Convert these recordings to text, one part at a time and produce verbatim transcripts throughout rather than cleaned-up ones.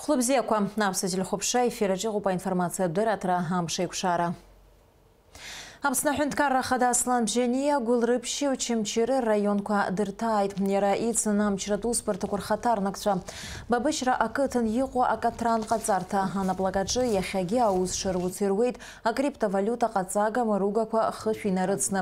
Хәлыбзиақәа, аԥсуа телехәаԥшра ефир аҿы иҟоуп аинформациатә дырраҭара «Амш еиқәшара». Аԥсны аҳәынҭқарра ахада Аслан Бжьаниа Гәылрыԥшьи Очамчыреи рраионқәа дырҭааит. Иара ицын амчратә усбарҭақәа рхаҭарнакцәа. Бабышьра ақыҭан иҟоу акаҭран ҟаҵарҭа анаплакаҿы иахьагьы аус шыруц ируеит акриптовалиута ҟаҵага амаругақәа хышә инарыцны.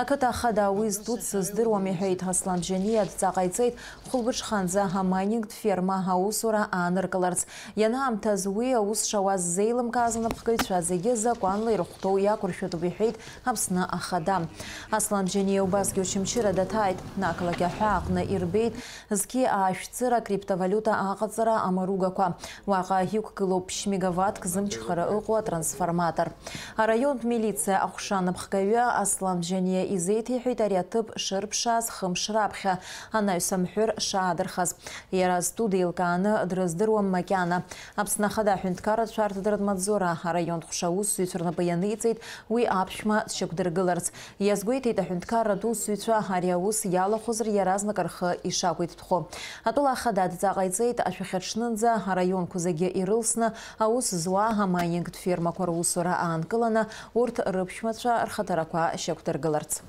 Ақыҭа ахада уи зтәу дсыздыруам, иҳәеит Аслан Бжьаниа. Адҵа ҟаиҵеит хәылбыҽханӡа амайнингтә ферма аусура ааныркыларц. Ианаамҭаз уи аус шауаз ззеилымкааз анапхгаҩцәа зегьы закәанла ирыхәҭоу иақәыршәатәуп, иҳәеит Аԥсны ахада. Аслан Бжьаниа убасгьы Очамчыра даҭааит. Ақалақь аҳәаа аҟны ирбеит зқьи аашәҵыра акриптовалиута аҟаҵара амаругақәа. Уаҟа иқәгылоуп ԥшь мегаваттк зымчхара ыҟоу атрансформатор. Араионтә милициа аҟәша анапхгаҩы Аслан Бжьаниа изеиҭеиҳәеит ари аҭыԥ шырԥшааз хымш раԥхьа, анаҩс амҳәыр шаадырхаз. Иара зтәу деилкааны дрыздыруам макьана. Аԥсны Ахада аҳәынҭқарратә шәарҭадаратә маҵзура араионтә ҟәша аусзуҩцәа рнапы ианиҵеит уи аԥшәма дшьақәдыргыларц. Иазгәеиҭеит аҳәынҭқарратә усзуҩцәа ари аус иалахәызар иаразнак рхы ишақәиҭтәхо. Атәыла ахада адҵа ҟаиҵеит, ашәахьаҽнынӡа араионқәа зегьы ирылсны аус зуа амайнингтә фермақәа русура аанкыланы, урҭ рыԥшәмацәа рхаҭарақәа шьақәдыргыларц.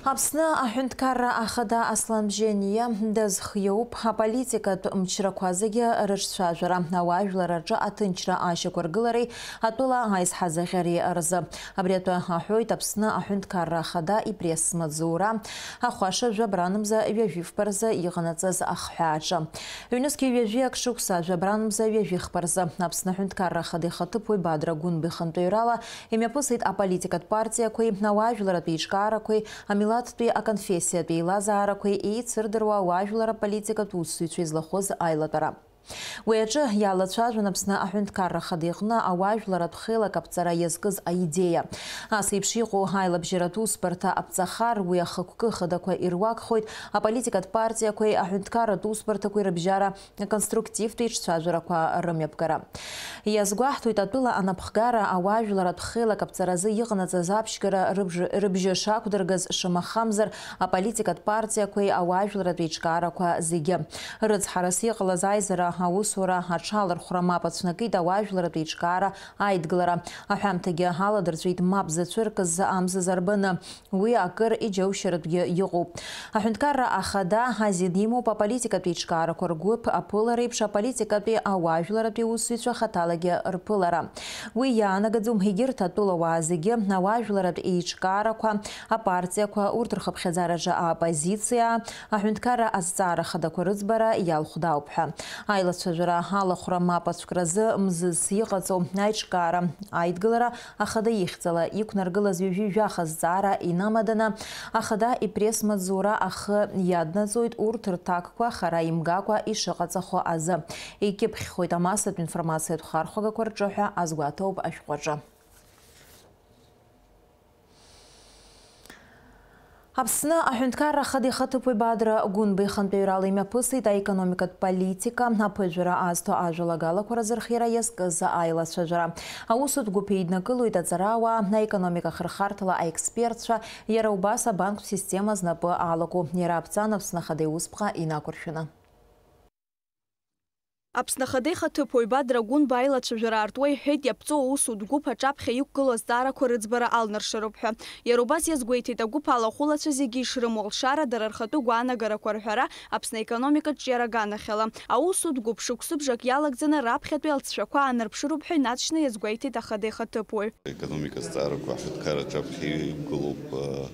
Аԥсны аҳәынҭқарра ахада Аслан Бжьаниа дазхиоуп аполитикатә мчрақәа зегьы рыҿцәажәара, ауаажәлараҿы аҭынчра ашьақәыргылареи атәыла аизҳазаӷьареи рзы. Абри атәы аҳәоит Аԥсны аҳәынҭқарра ахада ипресс-маҵзура ахәаша жәабранымза ҩажәи фба рзы иҟанаҵаз ахҳәааҿы. Ҩнызқьи ҩажәи ак шықәса жәабранымза ҩажәи хба рзы Аԥсны аҳәынҭқарра ахада ихаҭыԥуаҩ Бадра Гәынба ихантәаҩрала имҩаԥысит аполитикатә партиақәеи, ауаажәларатә еиҿкаарақәеи, амилаҭтәи аконфессиатә еилазаарақәеи еицырдыруа ауаажәлар аполитикатә усзуҩцәа излахәыз аилатәара. Уи аҿы иалацәажәон Аԥсны аҳәынҭқарра ахада иҟны ауаажәларатә хеилак аԥҵара иазкыз аидеиа. Ас еиԥш иҟоу аилабжьаратә усбарҭа аԥҵахар, уи ахықәкы хадақәа ируакхоит аполитикатә партиақәеи аҳәынҭқарратә усбарҭақәеи рыбжьара аконструктивтә еиҿцәажәарақәа рымҩаԥгара. Иазгәаҳҭоит атәыла анапхгара ауаажәларатә хеилак аԥҵаразы иҟанаҵаз аԥшьгара рыбжы-, рыбжьы шақәдыргаз, шамахамзар, аполитикатә партиақәеи ауаажәларатә еиҿкаарақәа зегьы. Рыцҳарас иҟалаз аизара аусура аҽалархәра мап ацәнакит ауаажәларатә еиҿкаара аидгылара. Аҳәамҭагьы аладырҵәеит мап зацәыркыз амза зарбаны. Уи акыр иџьаушьаратәгьы иҟоуп. Аҳәынҭқарра ахада азин имоуп аполитикатә еиҿкаарақәа ргәыԥ аԥылара еиԥш аполитикатәи ауаажәларатәи усзуҩцәа хаҭалагьы рԥылара. Уи иаанагаӡом егьырҭ атәылауаа зегьы ауаажәларатә еиҿкаарақәа, апартиақәа, урҭ рхыԥхьаӡараҿы аоппозициа, аҳәынҭқарра азҵаара хадақәа рыӡбара иалхәдаауп ҳәа. Аилацәажәара алахәра мап ацәкразы мзызс иҟаҵоу аиҿкаара аидгылара ахада ихьӡала иқәнаргылаз ҩажәи жәаха зҵаара инамаданы, ахада ипресс-маҵзура ахы иаднаҵоит урҭ рҭакқәа хара имгакәа ишыҟаҵахо азы. Икьыԥхьхоит амассатә информациатә хархәагақәа рҿы ҳәа азгәаҭоуп ашәҟәаҿы. Аԥсны аҳәынҭқарра ахада ихаҭыԥуаҩ Бадра Гәынба ихантәаҩрала имҩаԥысит аекономикатә политика аԥыжәара азҭо ажәалагалақәа рзырхиара иазкыз аилацәажәара. Аусутә гәыԥ еиднакылоит аҵарауаа, аекономика ахырхарҭала аекспертцәа, иара убас абанктә система знапы алаку. Иара аԥҵан Аԥсны Ахада иусԥҟа инақәыршәаны. Аԥсны Ахада ихаҭыԥуаҩ Бадра Гәынба аилацәажәара аартуа иҳәеит иаԥҵоу аусутә гәыԥ аҿаԥхьа иқәгылоу азҵаарақәа рыӡбара алнаршароуп ҳәа. Иара убас иазгәеиҭеит, агәыԥ алахәылацәа зегьы ишрымоу алшара дара рхатәы гәаанагарақәа рҳәара Аԥсны аекономикаҿ иара аганахьала. Аусутә гәыԥ шықәсыбжак иалагӡаны раԥхьатәи алҵшәақәа аанарԥшыроуп ҳәа инаҵшьны иазгәеиҭеит Ахада ихаҭыԥуаҩ. Аекономика азҵаарақәа аҳәынҭқарра аҿаԥхьа иқәгылоуп, э,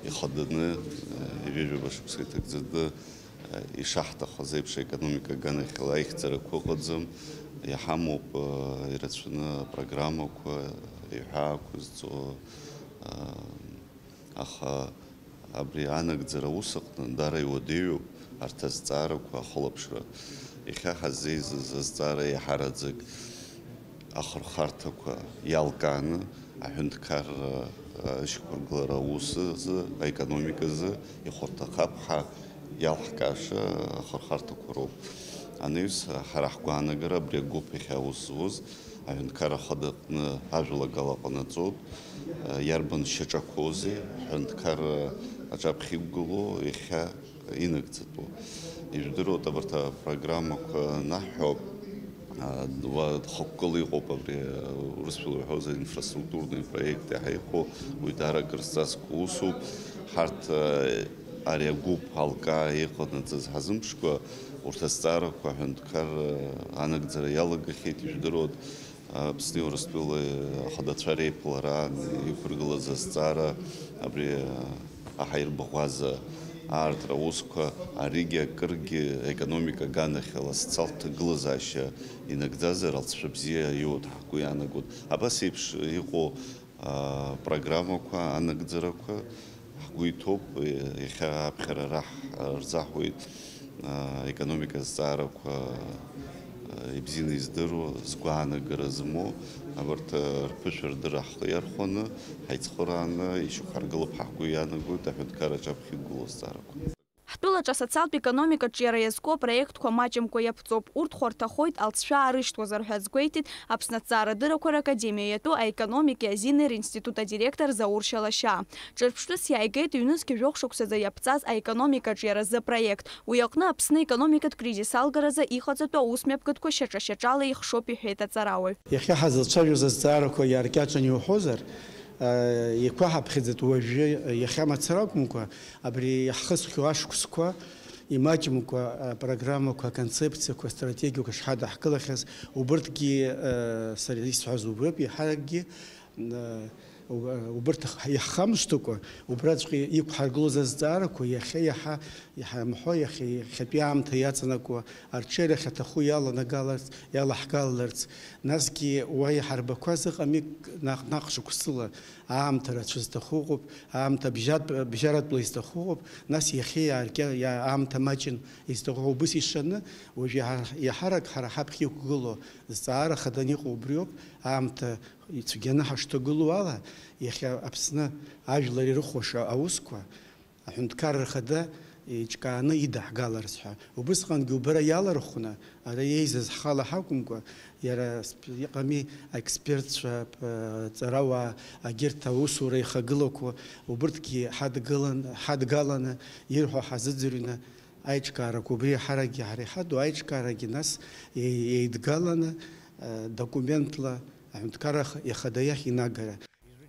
ихаданы, э, ҩажәаба шықәса иҭагӡаны, э, ишаҳҭахыз еиԥш аекономика аганахьала аихьӡарақәа ыҟаӡам, иҳамоуп, э, ирацәаны апрограммақәа, иҳәаақәа зҵо, э, Аха абри анагӡара аус аҟны дара иуадаҩуп арҭ азҵаарақәа ахылаԥшра. Иахьа ҳаззеизаз азҵаара иаҳараӡак ахырхарҭақәа иалкааны, аҳәынҭқарра ашьақәыргылара аус азы, аекономика азы ихәарҭахап ҳәа иалҳкааша ахырхарҭақәа роуп. Анаҩс, ҳара ҳгәаанагара абри агәыԥ иахьа аус зуаз, аҳәынҭқарра ахада аҟны ажәалагала ҟанаҵоит, иарбан шьаҿақәоузеи, аҳәынҭқарра Аҿаԥхьа иқәгылоу иахьа инагӡатәу. Ижәдыруеит, абарҭ апрограммақәа анаҳҳәо, а, уа хықәкыла иҟоуп абри, а, урысшәала иҳәозар инфраструктурный проект иаҳа иҟоу, уи даара акыр зҵазкуа усуп. Ҳарҭ, а, ари агәыԥ алкаа иҟанаҵаз ҳазымԥшкәа, урҭ азҵаарақәа аҳәынҭқарра анагӡара иалагахьеит, ижәдыруеит. Аԥсни Урыстәылеи ахадацәа реиԥылараан иқәыргылаз азҵаара абри аҳаирбаӷәаза аартра аусқәа, аригьы акыргьы аекономика аганахьала социалтә ҭагылазаашьа инагӡазар, алҵшәа бзиа иоуеит ҳгәы иаанагоит. Абас еиԥш иҟоу, а, программақәа, анагӡарақәа ҳгәы иҭоуп, иахьа аԥхьара раҳ-, рзаҳуеит, а, аекономика азҵаарақәа, а, ибзианы издыруа, згәаанагара змоу, абарҭ, а, рԥышәа рдырра ҳхы иархәаны, ҳаицхырааны ишьақәҳаргылап ҳәа ҳгәы иаанагоит аҳәынҭқарраҿы аԥхьа иқәгылоу азҵаарақәа. Ҳтәылаҿы асоциалтә-економикаҿы иара иазку апроектқәа маҷымкәа иаԥҵоуп, урҭ хәарҭахоит алҵшәа аарышьҭуазар ҳәа азгәеиҭеит Аԥсны Аҭҵаарадыррақәа ракадемиа иатәу аекономикеи азинеи ринститут адиректор Заур Шьалашьаа. Ҿырԥштәыс иааигеит ҩнызқьи жәохә шықәсазы иаԥҵаз аекономикаҿиаразы апроект. Уи аҟны Аԥсны аекономикатә кризис алгаразы иҟаҵатәу аусмҩаԥгатәқәа шьаҿа-шьаҿала ихшоуп, иҳәеит аҵарауаҩ. Иахьа ҳазлацәажәоз азҵаарақәа иааркьаҿны иуҳәозар, еиқәаҳаԥхьаӡатәу уажәы иахьа мацара акәымкәа, абри иаҳхысхьоу ашықәсқәа имаҷымкәа апрограммақәа, аконцепциақәа, астратегиақәа шҳадаҳкылахьаз, убырҭгьы, сара исҳәаз убриоуп, еиҳаракгьы, убырҭ иаҳхамышҭыкәа, убраҵәҟьа иқәҳаргылоз азҵаарақәа иахьа иаҳа, иҳамҳәо, иахьа, иахьатәи аамҭа иаҵанакуа арҽеирахь аҭаху иаланагаларц, иалаҳгалаларц, насгьы уа иҳарбақәаз ыҟами наҟ-наҟ шықәсыла, аамҭа рацәа зҭаху ыҟоуп, аамҭа бжьатә-, бжьаратәла изҭаху ыҟоуп, нас иахьа иааркьа-, иа-, аамҭа маҷын изҭаху, убыс ишаны, уажә иаҳа-, иаҳарак ҳара ҳаԥхьа иқәгылоу зҵаара хаданы иҟоу убриоуп, аамҭа ицәгьаны ҳашҭагылоу ала, иахьа Аԥсны ажәлар ирыхәаша аусқәа, аҳәынҭқарра Ахада еиҿкааны идаҳгаларц ҳәа. Убысҟангьы убра иалархәны, ара еизаз ҳхала ҳакәымкәа, иара сп-, иҟами аекспертцәа, п-, ҵарауаа, агьырҭ аусура ихагылақәо, убырҭгьы ҳадгылан, ҳадгаланы, ирҳәо ҳазыӡырҩны, аиҿкаарақәа убри ҳарагьы ҳара иҳаду аиҿкаарагьы нас е-, еидгаланы, э, документла аҳәынҭқарра ах-, Ахада иахь инагара.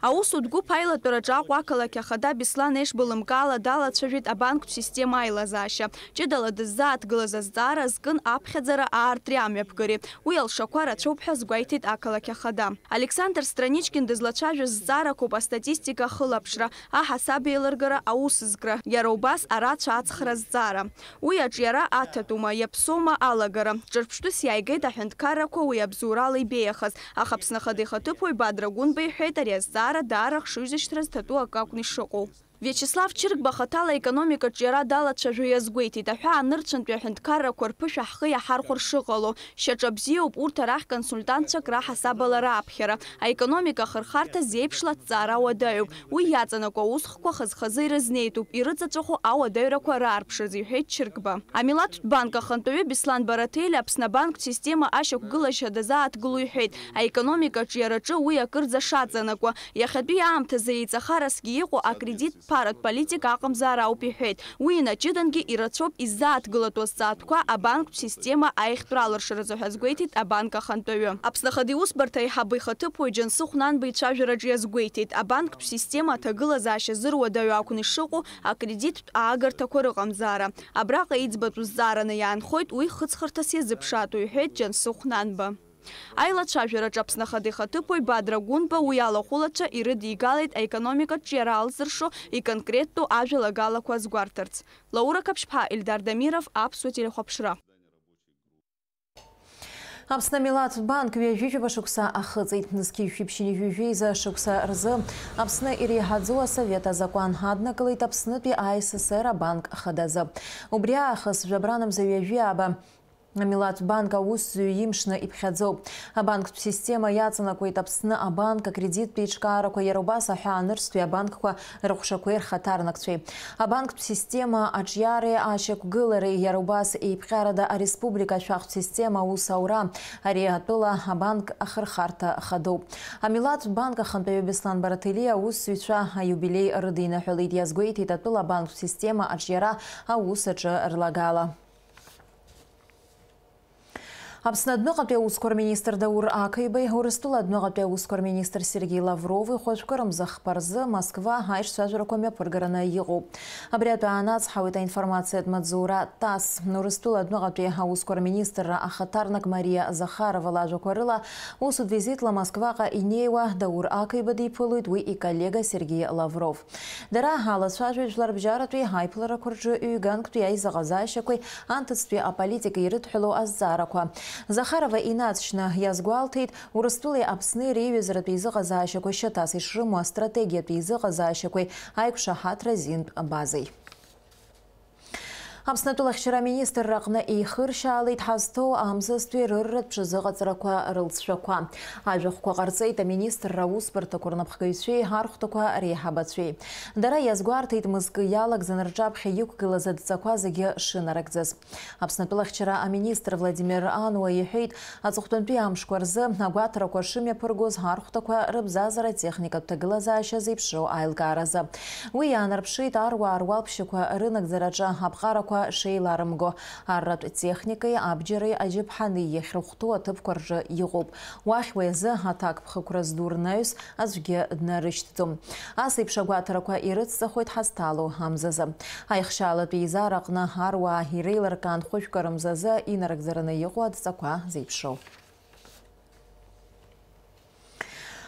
Аусутә гәыԥ аилатәараҿы Аҟәа ақалақь ахада Беслан Ешба лымкаала далацәажәеит абанктә система аилазаашьа. Ҷыдала дыззааҭгылаз азҵаара азкын аԥхьаӡара аартреи амҩаԥгареи. Уи алшақәа рацәоуп ҳәа азгәеиҭеит ақалақь ахада. Александр Страничкин дызлацәажәоз зҵаарақәоуп астатистика ахылаԥшра, аҳасабеилыргара, аусзкра, иара убас арацәа ацхра азҵаара. Уи аҿиара аҭатәума, иаԥсоума алагара. Ҿырԥштәыс иааигеит аҳәынҭқаррақәа уи абзоурала ибеиахаз, аха Аԥсны Ахада ихаҭыԥуаҩ Бадра Гәынба иҳәеит, ари азҵаара даара ахшыҩзышьҭра зҭатәу акы акәны ишыҟоу. Виачеслав Чыргба хаҭала аекономикаҿы иара далацәажәо иазгәеиҭеит, аҳәаа нырцәынтәи аҳәынҭқаррақәа рԥышәа ҳхы иаҳархәар шыҟало. Шьаҿа бзиоуп урҭ арахь консультантцәак раҳасабала рааԥхьара. Аекономика ахырхарҭа зеиԥшла аҭҵаара уадаҩуп. Уи иаҵанакуа аусхқәа хаз-хазы ирызнеитәуп, ирыҵаҵәаху ауадаҩрақәа раарԥшразы, иҳәеит Чыргба. Амилаҭтә банк ахантәаҩы Беслан Бараҭели Аԥсны абанктә система ашьақәгылашьа дазааҭгыло иҳәеит, аекономикаҿы иараҿы уи акырӡа шаҵанакуа, иахьатәи аамҭазы еиҵахарасгьы иҟоу акредит ԥаратә политика аҟамзаара ауп иҳәеит. Уи инаҷыдангьы ирацәоуп иззааҭгылатәу азҵаатәқәа абанктә система аихтәра алыршаразы ҳәа азгәеиҭеит абанк ахантәаҩы. Аԥсны Ахада иусбарҭа аиҳабы ихаҭыԥуаҩ Џьансыхә Нанба ицәажәараҿы иазгәеиҭеит, абанктә система аҭагылазаашьа зыруадаҩу акәны ишыҟоу акредиттә аагарҭақәа рыҟамзаара. Абраҟа иӡбатәу зҵаараны иаанхоит уи хыҵхырҭас иазыԥшаатәу, иҳәеит Џьансыхә Нанба. Аилацәажәараҿы Аԥсны Ахада ихаҭыԥуаҩ Бадра Гәынба уи алахәылацәа ирыдигалеит аекономикатә ҿиара алзыршо иконкреттәу ажәалагалақәа азгәарҭарц. Лаура Қаԥшьԥҳа, Ельдар Дамиров, Аԥсуа телехәаԥшра. Аԥсны амилаҭтә банк ҩажәижәаба шықәса ахыҵит. Зқьи жәшәи ԥшьынҩажәи жәеиза шықәса рзы Аԥсны иреиҳаӡоу асовет азакәан аднакылеит Аԥснытәи А С С Р абанк хадазы. Убри аахыс жәабран мза ҩажәи ааба Амилаҭтә банк аусзуҩ имшны иԥхьаӡоуп. Абанктә система иаҵанакуеит Аԥсны абанк, акредиттә еиҿкаарақәа, иара убас аҳәаанырцәтәи абанкқәа рыҟәшақәеи рхаҭарнакцәеи. Абанктә система аҿиареи ашьақәгылареи, иара убас еиԥҟьарада ареспублика ашәахтә система аус аура. Ари атәыла абанк ахырхарҭа хадоуп. Амилаҭтә банк ахантәаҩы Беслан Бараҭелиа аусзуҩцәа аиубилеи рыдиныҳәалеит, иазгәеиҭеит атәыла абанктә система аҿиара аус аҿы рлагала. Аԥсны адәныҟатәи аусқәа рминистр Даур Ақаибеи Урыстәыла адәныҟатәи аусқәа рминистр Сергеи Лаврови хәажәкырамза хԥа рзы Москва аиҿцәажәарақәа мҩаԥыргараны иҟоуп. Абри атәы аанацҳауеит аинформациатә маҵзура ТАСС. Урыстәыла адәныҟатәи аусқәа рминистрра ахаҭарнак Мариа Захарова лажәақәа рыла, усутә визитла Москваҟа инеиуа Даур Ақаиба диԥылоит уи иколлега Сергеи Лавров. Дара алацәажәоит жәларбжьаратәи аиԥыларақәа рҿы ҩганктәи аизыҟазаашьақәеи анҭыҵтәи аполитика ирыдҳәалоу азҵаарақәа. Захарова инаҵшьны иазгәалҭеит, Урыстәылеи Аԥсни реиҩызаратә еизыҟазаашьақәа шьаҭас ишрымоу астратегиатә еизыҟазаашьақәеи аиқәшаҳаҭра зинтә базеи. Аԥсны атәылахьчара аминистрра аҟны еихыршьаалеит ҳазҭоу амзазтәи рырратә ҽазыҟаҵарақәа рылҵшәақәа. Ажәахәқәа ҟарҵеит аминистрра аусбарҭақәа рнапхгаҩцәеи архәҭақәа реиҳабацәеи. Дара иазгәарҭеит мызкы иалагӡаны рҿаԥхьа иқәгылаз адҵақәа зегьы шынарыгӡаз. Аԥсны атәылахьчара аминистр Владимир Ануа иҳәеит, аҵыхәтәантәи амшқәа рзы агәаҭарақәа шымҩаԥыргоз архәҭақәа рыбзазара техникатә ҭагылазаашьа зеиԥшроу аилкааразы. Уи иаанарԥшит аруаа руалԥшьақәа рынагӡараҿы аԥҟарақәа шеиларымго. Арратә техникеи абџьареи аџьаԥҳани иахьрыхәҭоу аҭыԥқәа рҿы иҟоуп. Уахь уи азы аҭакԥхықәра зду рнаҩс аӡәгьы днарышьҭӡом. Ас еиԥш агәаҭарақәа ирыцҵахоит ҳазҭало амзазы. Аихшьаалатәи еизара аҟны аруаа иреилыркаан хәышәкы рымзазы инарыгӡараны иҟоу адҵақәа зеиԥшроу.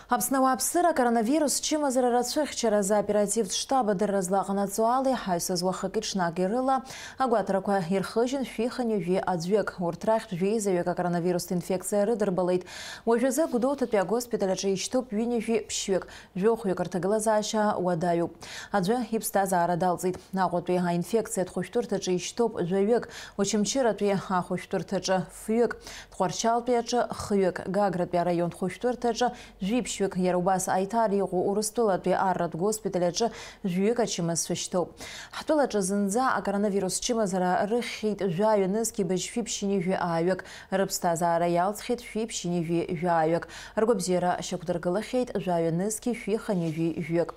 Аԥсны ауааԥсыра акоронавирус чымазара рацәыхьчаразы аоперативтә штаб адырра злаҟанаҵо ала иҳаҩсыз уахыки ҽнаки рыла агәаҭарақәа ирхыжьын шәи хынҩажәи аӡәык. Урҭ рахьтә жәеизаҩык акоронавирустә инфекциа рыдырбалеит. Уажәазы Гәдоуҭатәи агоспиталь аҿы ишьҭоуп ҩынҩажәи ԥшьҩык. Жәохәҩык рҭагылазаашьа уадаҩуп. Аӡәы иԥсҭазаара далҵит. Аҟәатәи аинфекциатә хәышәтәырҭаҿы ишьҭоуп жәаҩык, Очамчыратәи ахәышәтәырҭаҿы фҩык, Тҟәарчалтәи аҿы хҩык, Гагратәи араионтә хәышәтәырҭаҿы жәиԥшьҩык, иара убас Аиҭар иҟоу Урыстәылатәи арратә госпиталь аҿы жәҩык ачымазцәа шьҭоуп. Ҳтәылаҿы зынӡа акоронавирус чымазара рыхьхьеит жәаҩа нызқьи быжьшәи ԥшьынҩажәи ааҩык, рыԥсҭазаара иалҵхьеит шәи ԥшьынҩажәи жәаҩык, ргәабзиара шьақәдыргылахьеит жәаҩа нызқьи шәи хынҩажәи жәҩык.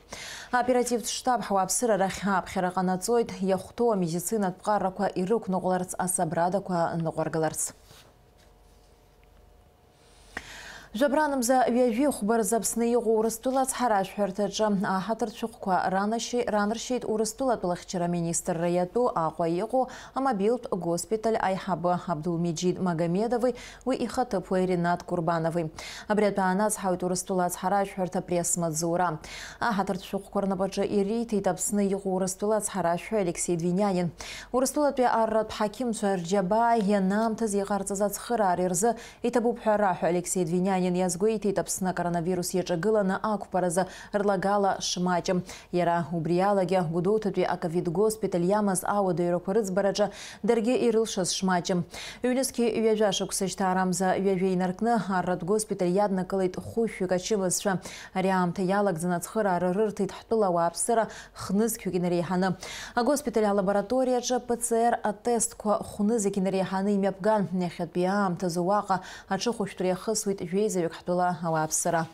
Аоперативтә штаб ҳауааԥсыра рахь ааԥхьара ҟанаҵоит, иахәҭоу амедицинатә ԥҟарақәа ирықәныҟәларц, асабрадақәа ныҟәаргыларц. Жәабранмза ҩажәи хәба рзы Аԥсны иҟоу Урыстәыла ацҳаражәҳәарҭаҿы аҳаҭыртә шәҟәқәа ранашьи-, ранаршьеит Урыстәыла атәылахьчара аминистрра иатәу Аҟәа иҟоу амобилтә госпиталь аиҳабы Абдулмеџьид Магомедови уи ихаҭыԥуаҩ Ринат Курбанови. Абри атәы аанацҳауеит Урыстәыла ацҳаражәҳәарҭа апресс-маҵзура. Аҳаҭыртә шәҟәқәа рнапаҿы ириҭеит Аԥсны иҟоу Урыстәыла ацҳаражәҳәаҩ Алексеи Двинианин. Урыстәылатәи арратә ҳақьымцәа рџьабаа ианаамҭаз иҟарҵаз ацхыраареи рзы иҭабуп ҳәа раҳәа Алексеи Двинианин иазгәеиҭеит Аԥсны акоронавирус иаҿагыланы ақәԥаразы рлагала шмаҷым. Иара убри алагьы Гәдоуҭатәи аковид госпиталь иамаз ауадаҩрақәа рыӡбараҿы даргьы ирылшаз шмаҷым. Ҩнызқьи ҩажәа шықәса шьҭаарамза ҩажәа инаркны арратә госпиталь иаднакылеит хәышәҩык ачымазцәа. Ари аамҭа иалагӡаны ацхыраара рырҭеит ҳтәыла ауааԥсыра хнызқьҩык инареиҳаны. Агоспиталь алабораториаҿы П Ц Р атестқәа хәнызқь инареиҳаны имҩаԥган. Иахьатәи аамҭазы уаҟа аҽыхәышәтәра иахысуеит жәеизаҩык ҳтәыла ауааԥсыра.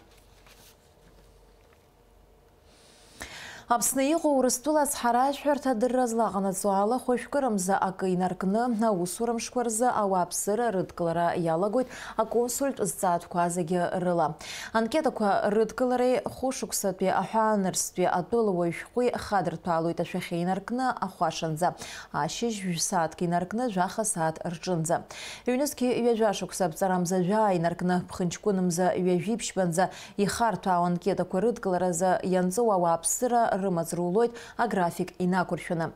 Аԥсны иҟоу Урыстәыла ацҳаражәҳәарҭа адырра злаҟанаҵо ала, хәышәкырамза акы инаркны, аусура мшқәа рзы ауааԥсыра рыдкылара иалагоит аконсультә зҵаатәқәа зегьы рыла. Анкетақәа рыдкылареи хәышықәсатәи аҳәаанырцәтәи атәылауаҩ шәҟәи хадырҭәаалоит ашәахьа инаркны ахәашанӡа, ашьыжь жәсааҭк инаркны жәаха сааҭ рҿынӡа. Ҩнызқьи ҩажәа шықәса аԥҵарамза жәаа инаркны, ԥхынҷкәынмза ҩажәи ԥшьбанӡа ихарҭәаау анкетақәа рыдкыларазы ианҵоу ауааԥсыра рымаҵ рулоит аграфик инақәыршәаны.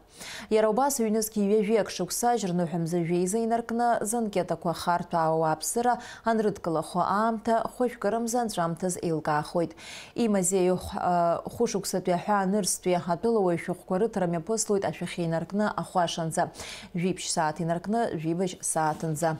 Иара убас, ҩнызқь ҩажәи акы шықәса, жьырныҳәа мза жәеиза инаркны, занкетақәа хартәаауа ауааԥсыра анрыдкылахо аамҭа хәышәкы рымза анҵәамҭаз еилкаахоит. Имазеи хә-, а, хәышықәсатәи аҳәаа нырцәтәи атәылауаҩ шәҟәқәа рыҭара мҩаԥыслоит ашәахьы инаркны ахәашанӡа, жәиԥшь сааҭ инаркны жәибжь сааҭынӡа.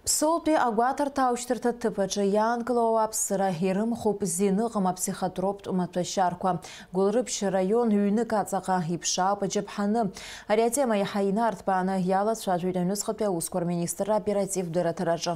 Ԥсоутәи агәаҭарҭа аушьҭырҭа ҭыԥ аҿы иаанкылоу ауааԥсыра ирымхуп зин ыҟам аԥсихотроптә маҭәашьарқәа. Гәылрыԥшь раион ҩнык аҵаҟа иԥшаауп аџьаԥҳаны. Ари атема иаҳа инарҭбааны иалацәажәоит аҩныҵҟатәи аусқәа рминистрра аоперативтә дырраҭараҿы.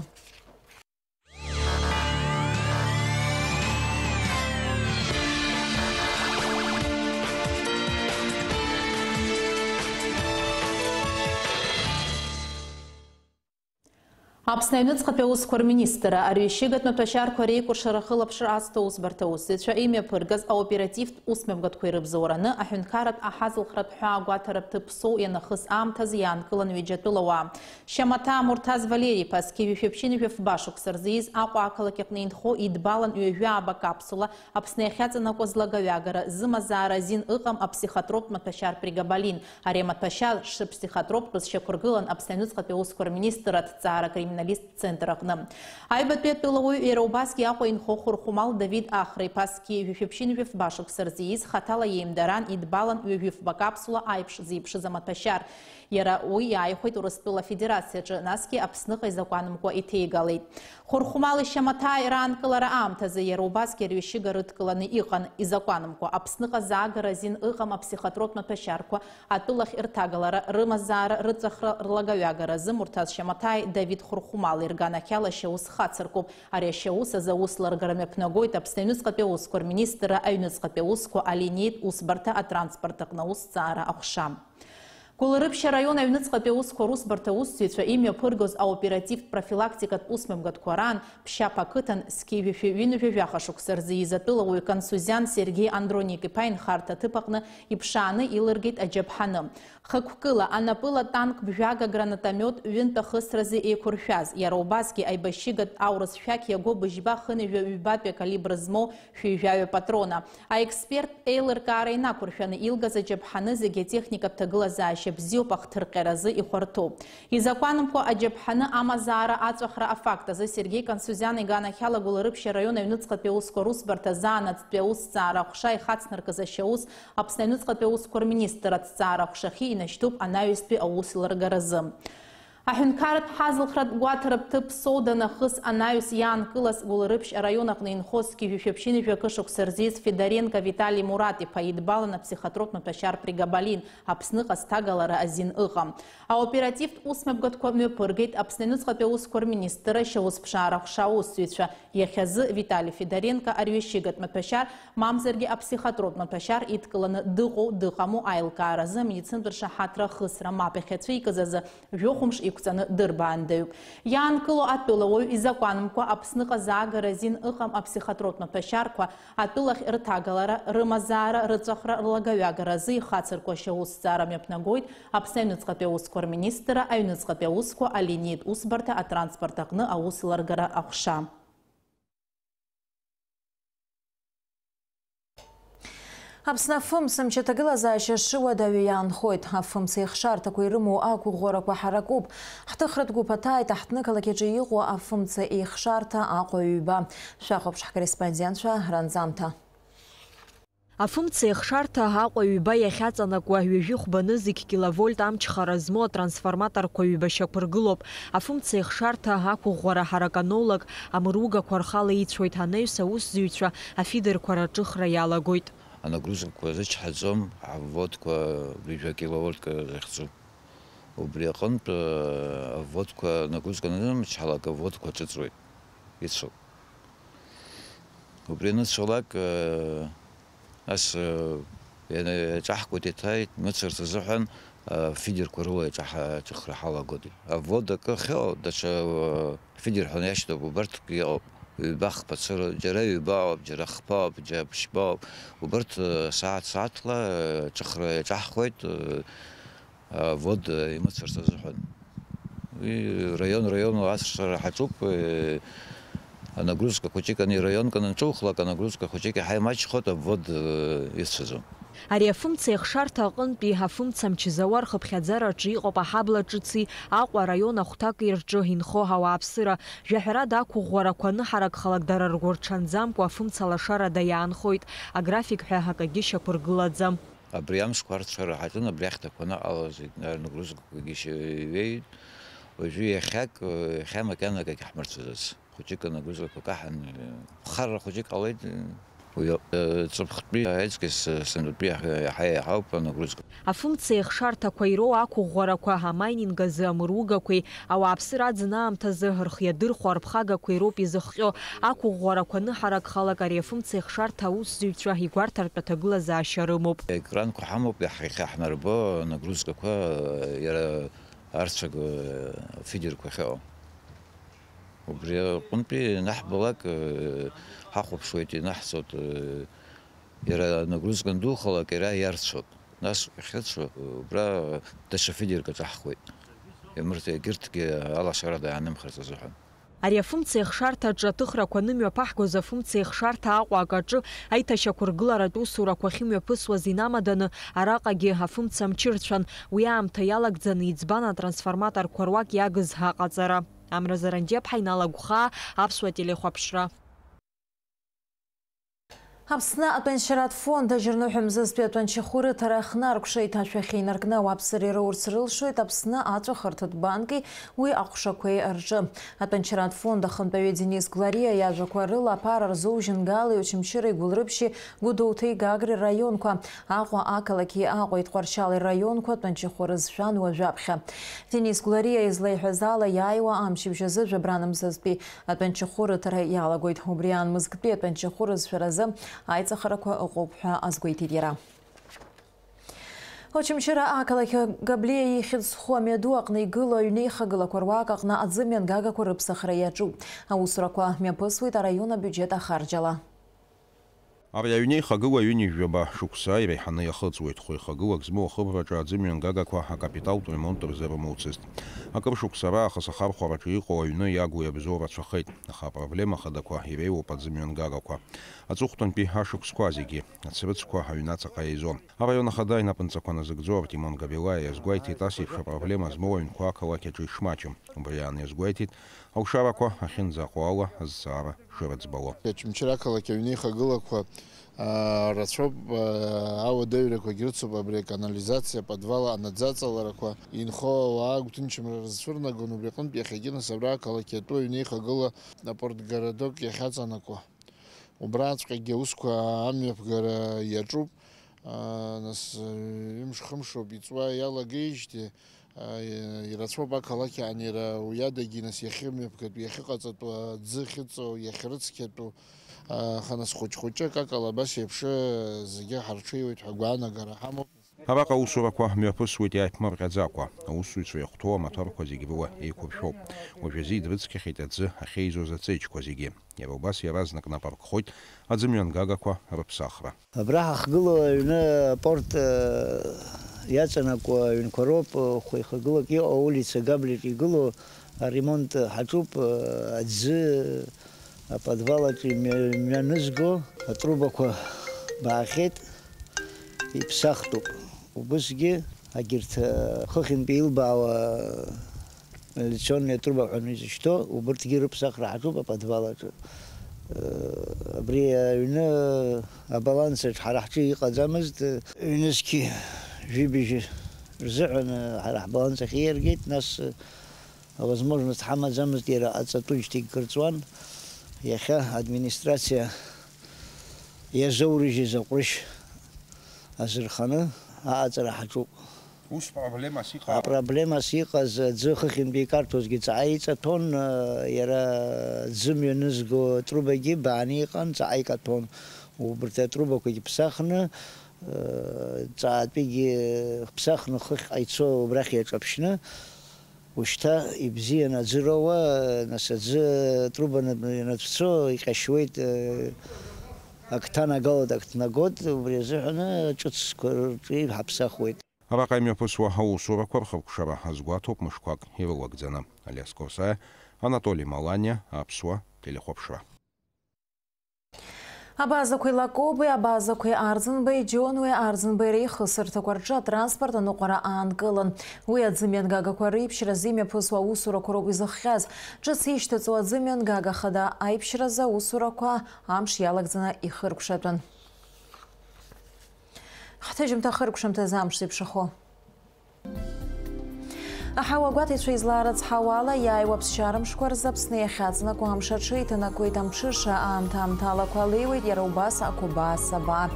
Аԥсны аҩныҵҟатәи аусқәа рминистрра арҩашьыгатә маҭәашьарқәа реикәыршара ахылаԥшра азҭо аусбарҭа аусзуҩцәа имҩаԥыргаз аоперативтә усмҩаԥгатәқәа ирыбзоураны аҳәынҭқарратә аҳазылхратә ҳәаа агәаҭаратә ҭыԥ Ԥсоу ианахыс аамҭазы иаанкылан ҩыџьа атәылауаа. Шьамаҭаа Мурҭаз Валери-иԥа зқьи жәшәи ԥшьынҩажәи фба шықәса рзы ииз Аҟәа ақалақь аҟны инхо идбалан ҩажәи ааба капсула Аԥсны иахьаҵанакуаз лагаҩагара зымазаара азин ыҟам аԥсихотроптә маҭәашьар прегабалин. Ари амаҭәашьар шыԥсихотроптәыз шьақәыргылан Аԥсны аҩныҵҟатәи аусқәа рминистр аҭҵаара акриминалисттә центр аҟны. Аҩбатәи атәылауаҩ иара убасгьы Аҟәа инхо Хәырхәмал Давид Ахра-иԥа зқьи жәшәи ԥшьынҩажәи фба шықәса рзы ииз хаҭала иеимдаран идбалан ҩажәи фба капсула аиԥш зеиԥшыз амаҭәашьар. Иара уи иааихәеит Урыстәыла Афедерациаҿы, насгьы Аԥсныҟа изакәанымкәа иҭеигалеит. Хәырхәмал ишьамаҭаа раанкылара аамҭазы иара убасгьы арҩашьыга рыдкыланы иҟан, изакәанымкәа Аԥсныҟа заагара азин ыҟам аԥсихотроптә маҭәашьарқәа атәылахь рҭагалара, рымазаара, рыҵәахра, рлагаҩагара азы Мурҭаз Шьамаҭааи Давид Хәырхәмали рганахьала ашьаус хацыркуп. Ари ашьаус азы аус ларгара мҩаԥнагоит Аԥсны аҩныҵҟатәи аусқәа рминистрра аҩныҵҟатәи аусқәа алиниатә усбарҭа атранспорт аҟны аусҭҵаара аҟәша. Гәылрыԥшь араион аҩныҵҟатәи аусқәа русбарҭа аусзуҩцәа имҩаԥыргоз аоперативтә профилактикатә усмҩаԥгатәқәа раан Ԥшьаԥ ақыҭан зқьи жәшәи ҩынҩажәи жәаха шықәса рзы ииз атәылауаҩ Консузиан Сергеи Андроник-иԥа инхарҭа аҭыԥ аҟны иԥшааны илыргеит аџьаԥҳаны. Хықәкыла, анапыла танк бжәага гранатомиот ҩынтә ахысразы еиқәыршәаз, иара убасгьы аибашьыгатә аурыс шәақь иаго быжьба хынҩажәа ҩбатәи акалибр змоу шәи жәаҩа патрона. Аексперттә еилыркаара инақәыршәаны илгаз аџьаԥҳаны зегьы атехникатә ҭагылазаашьа бзиоуп ахҭырҟьаразы ихәарҭоу. Изакәанымкәа аџьаԥҳаны амазаара аҵәахра афакт азы Сергеи Консузиан иганахьала Гәылрыԥшь араион аҩныҵҟатәи аусқәа русбарҭа заанаҵтәи аусҭҵаара аҟәша ихацнаркыз ашьаус Аԥсны аҩныҵҟатәи аусқәа рминистр аҭҵаара аҟәшахьы инашьҭуп анаҩстәи аус лыргаразы. Аҳәынҭқарратә ҳазылхратә гәаҭаратә ҭыԥ Ԥсоу данахыс анаҩс иаанкылаз Гәылрыԥшь араион аҟны инхо зқьи жәшәи ԥшьынҩажәи акы шықәса рзы ииз Федоренко Витали Мурат-иԥа идбалан аԥсихотроптә маҭәашьар прегабалин, Аԥсныҟа зҭагалара азин ыҟам. Аоперативтә усмҩаԥгатәқәа мҩаԥыргеит Аԥсны аҩныҵҟатәи аусқәа рминистрра ашьаусԥшаара аҟәша аусзуҩцәа. Иахьазы Витали Федоренко арҩашьыгатә маҭәашьар, мамзаргьы аԥсихотроптә маҭәашьар идкыланы дыҟоу, дыҟаму аилкааразы амедицинатә ршаҳаҭра ахысра мап иахьацәикыз азы жәохәымш иқәҵаны дырбаандаҩуп. Иаанкыло атәылауаҩ изакәанымкәа Аԥсныҟа заагара азин ыҟам аԥсихотроптә маҭәашьарқәа атәылахь рҭагалара, рымазаара, рыҵәахра, рлагаҩагара азы ихацырку ашьаусҭҵаара мҩаԥнагоит Аԥсны аҩныҵҟатәи аусқәа рминистрра аҩныҵҟатәи аусқәа алиниатә усбарҭа атранспорт аҟны аус ларгара аҟәша. Аԥсны афымцамч аҭагылазаашьа шыуадаҩу иаанхоит. Афымца еихшарҭақәа ирымоу ақәыӷәӷәарақәа ҳаракуп. Ҳҭыхратә гәыԥ аҭааит аҳҭнықалақь аҿы иҟоу афымца еихшарҭа Аҟәа ҩба. Шәахәаԥш ҳкорреспондентцәа ранҵамҭа. Афымца еихшарҭа Аҟәа ҩба иахьаҵанакуа ҩажәи хәба нызқь киловольт амчхара змоу атрансформаторқәа ҩба шьақәыргылоуп. Афымца еихшарҭа ақәыӷәӷәара ҳараканолог амыругақәа рхала ицәоит, анаҩс аусзуҩцәа афидерқәа раҿыхра иалагоит. Анагрузкақәа рычҳаӡом, авводқәа ҩажәа киловольтк рыхьӡуп. Убри аҟынтә, э, авводқәа, нагрузка анымчҳалак, авводқәа ҿыҵуеит, ицәоуп. Убри аныцәалак, э, нас, э, иана-, иаҿаҳкуеит, иҭааит, мыцырц азыҳәан, э, фидерқәа рыла иаҿаҳа-, аҿыхра ҳалагоит. Аввод акы ахьыҟоу, даҽа, э, фидер ҳәа иашьҭоуп, убарҭ иҟоуп. Ҩба-хԥа цыра, џьара ҩба ауп, џьара хԥа ауп, џьара ԥшьба ауп. Убарҭ, э, сааҭ-сааҭла, э, аҿыхра иаҿаҳхуеит, э, авод имыцырц азыҳәан. Уи раион-раионла ацәырҵра ҳаҿуп, э, Анагрузка хәыҷык ани раионк анынҿухлак, анагрузка хәыҷык иаҳа имаҷхоит, обвод, э, ицәаӡом. Ари афымца еихшарҭа аҟынтәи афымца мчы зауа рхыԥхьаӡараҿы иҟоуп аҳабла ҿыци Аҟәа араион ахәҭаки рҿы инхо ауааԥсыра. Жәаҳәарада, ақәыӷәӷәарақәа аныҳаракхалак, дара ргәырҽанӡамкәа афымца лашарада иаанхоит, аграфик ҳәа акагьы шьақәыргылаӡам. Абри амшқәа арцәара ҳаҿын, абри ахьҭақәа анаҟалаз, нагрузкақәагьы шьа-, иҩеит. Уажәы иахьак, иахьа макьана акагь ҳмырцәаӡац. Хәыҷык анагрузкақәа каҳан, ԥхарра хәыҷык ҟалеит. Уи, э, ҵыԥхтәи аиҵкьыс, э, сынтәатәи иаҳа, иаҳа иаҳауп анагрузка. Афымца еихшарҭақәа ироу ақәыӷәӷәарақәа, амайнинг азы амыругақәеи ауааԥсыра аӡын аамҭазы рхы иадырхәо арԥхагақәеи роуп изыхҟьо. Ақәыӷәӷәарақәа аныҳаракхалак, ари афымца еихшарҭа аусзуҩцәа игәарҭартә аҭагылазаашьа рымоуп. Екранқәа ҳамоуп, иаҳ-, иахьа ҳнарбо анагрузкақәа, э, иара арцәага, э, фидерқәа ахьыҟоу. Убри аҟынтәи ианаҳбалак, э, ҳахәаԥшуеит, ианаҳҵоит, э, иара анагрузка андухалак, иара иарцәоуп. Нас уахьыцәо, убра даҽа фидерк аҿаҳхуеит. Имырҭ-, егьырҭгьы алашарада иаанымхарц азыҳәан. Ари афымца еихшарҭаҿы аҭыхрақәа анымҩаԥаҳгоз, афымца еихшарҭа Аҟәа акаҿы аиҭашьақәыргыларатә усурақәа ахьымҩаԥысуаз инамаданы, араҟагьы афымца мчы рцәан. Уи аамҭа иалагӡаны иӡбан атрансформаторқәа руак иагыз аҟаҵара. Амра Заранџьиаԥҳа, Инал Агәхаа, Аԥсуа телехәаԥшра. Аԥсны атәанчаратә фонд ажьырныҳәа мзызтәи атәанчахәы рыҭара хнаркәшеит. Ашәахьа инаркны ауааԥсыра ироурц рылшоит Аԥсны аҵәахырҭатә банки уи аҟәшақәеи рҿы. Атәанчаратә фонд ахантәаҩы Денис Глариа иажәақәа рыла, аԥара рзоужьын Галеи Очамчыреи Гәылрыԥшьи Гәдоуҭеи Гагреи раионқәа, Аҟәа ақалақьи Аҟәеи Тҟәарчали раионқәа тәанчахәы рызшәан уажәаԥхьа. Денис Глариа излаиҳәаз ала, иааиуа амчыбжь азы Жәабран мзызтәи атәанчахәы рыҭара иалагоит. Убри аан мызктәи атәанчахәы рызшәаразы аиҵахарақәа ыҟоуп ҳәа азгәеиҭеит иара. Очамчыра ақалақь Габлиа ихьӡ зху амҩаду аҟны игылоу аҩнеихагылақәа руак аҟны аӡы мҩангагақәа рыԥсахра иаҿуп. Аусурақәа мҩаԥысуеит араион абиуџьет ахарџьала. Ари аҩнеихагыла ҩынҩажәи жәаба шықәса иреиҳаны иахыҵуеит. Хәеихагылак змоу ахыбраҿы аӡы мҩангагақәа акапиталтә ремонт рзы рымоуцызт. Акыр шықәса раахыс ахархәараҿы иҟоу аҩны иагу иабзоу рацәахеит, аха апроблема хадақәа иреиуоуп аӡы мҩангагақәа. Аҵыхәтәантәи ашықәсқәа зегьы ацрыҵқәа аҩнаҵаҟа еизон. Араион ахада инапынҵақәа назыгӡо Артемон Габилаиа иазгәеиҭеит, ас еиԥш апроблема змоу аҩнқәа ақалақь аҿы ишмаҷым. Убри аан иазгәеиҭеит, алшарақәа ахьынӡаҟоу ала азҵаара шырыӡбало. Очамчыра ақалақь аҩнеихагылақәа, аа, рацәоуп, аа, ауадаҩрақәагь рыцуп, абри аканализациа, аподвал анаӡаҵаларақәа, инхо ауаа агәҭынчымра рызцәырнагон, убри аҟынтә иахьагьы нас абра ақалақь иатәу аҩнеихагыла апорт городок иахьаҵанакуа. Убраҵәҟьагьы аусқәа амҩаԥгара иаҿуп, аа, нас, ҩымш-хымшоуп иҵуа иалагеижьҭеи, Ааи, ирацәоуп ақалақь аанира, уи адагьы, нас, иахьымҩаԥгатәу, иахьыҟаҵатәу, аӡы ахьыҵоу, иахьрыцқьатәу, аха, нас, хәыҷ-хәыҷык акала абас еиԥш зегьы ҳарҽеиуеит ҳәа агәаанагара ҳамоуп. Араҟа аусурақәа мҩаԥысуеит иааиԥмырҟьаӡакәа. Аусзуҩцәа иахәҭоу амаҭәарқәа зегьы рыла еиқәыршәоуп. Уажәазы идрыцқьахьеит аӡы ахьеизоз аҵеиџьқәа зегьы. Иара убас иаразнак нап аркхоит аӡымҩангагақәа рыԥсахра. Абра ҳахгылоу аҩны апорт, э, иаҵанакуа аҩнқәа роуп, э, хәеихагылак иҟоу аулица Габлиаҿ игылоу аремонт ҳаҿуп, э, аӡы аподвал аҿы имҩа-, имҩанызго атрубақәа баахьеит, иԥсахтәуп. Убысгьы агьырҭ, э, хыхьынтәи илбаауа, э, Лечебный труба ҳәа изышьҭоу, убырҭгьы рыԥсахра ҳаҿуп аподвал аҿы. Абри аҩны абаланс аҿы ҳара ҳҿы иҟаӡамызт, ҩнызқьи жәибжь рзыҳәан ҳара ҳбаланс ахь ииаргеит, нас авозможность ҳамаӡамызт, иара аҵатәыжьҭеигь кырҵуан. Иахьа администрациа иазоурыжьыз аҟәрышь азырханы аҟаҵара ҳаҿуп. Ус проблемас иҟоу? Апроблемас иҟаз аӡы хыхьынтәи икарҭәозгьы ҵаҟа иҵаҭәон, иара аӡы мҩанызго атрубагьы бааны иҟан, ҵаҟа икаҭәон. Убарҭ атрубақәагьы ԥсахны, ҵаҟатәигьы ԥсахны хыхьҟа ицо убрахь иаҿаԥшьны, ушьҭа ибзиан аӡы роуа, нас аӡы атруба ианацәцо иҟьашьуеит, ак ҭанагалоит, ак ҭнагоит, убри азыҳәаны ҿыцқәа рҿы ҳаԥсахуеит. Араҟа имҩаԥысуа аусурақәа рхыркәшара азгәаҭоуп мышқәак ирылагӡаны. Алиас Корсаиа, Анатоли Маланиа, Аԥсуа телехәаԥшра. Абазақәеи Лакобеи, абазақәеи Арӡынбеи, Џьонуеи Арӡынбеи реихысырҭақәа рҿы атранспорт аныҟәара аанкылан. Уи аӡымҩангагақәа реиԥшьразы имҩаԥысуа аусурақәа роуп изыхҟьаз. Ҿыц ишьҭаҵуа аӡымҩангага хада аиԥшьразы аусурақәа амш иалагӡаны ихыркәшатәын. Ҳҭыжьымҭа хыркәшамҭазы амш зеиԥшрахо. Аҳауа гәаҭеицәа излаарыцҳауа ала, иааиуа аԥсшьара мшқәа рзы Аԥсны иахьаҵанакуа амш аҽеиҭанакуеит, амҽыша аамҭа-аамҭалақәа алеиуеит, иара убас ақәабаа, асабаа,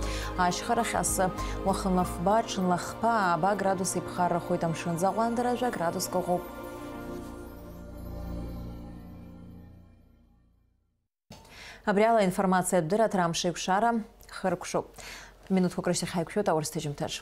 ашьхарахь асы. Уахынла фба, ҽынла хԥа, ааба градус иԥхаррахоит, амшын аӡаҟәандара жәа градуск ыҟоуп. Абри ала информациатә дырраҭара амш еиқәшара хыркәшоуп. Минуҭқәак рышьҭахь ҳаиқәшәоит аурыс ҭыжьымҭаҿ.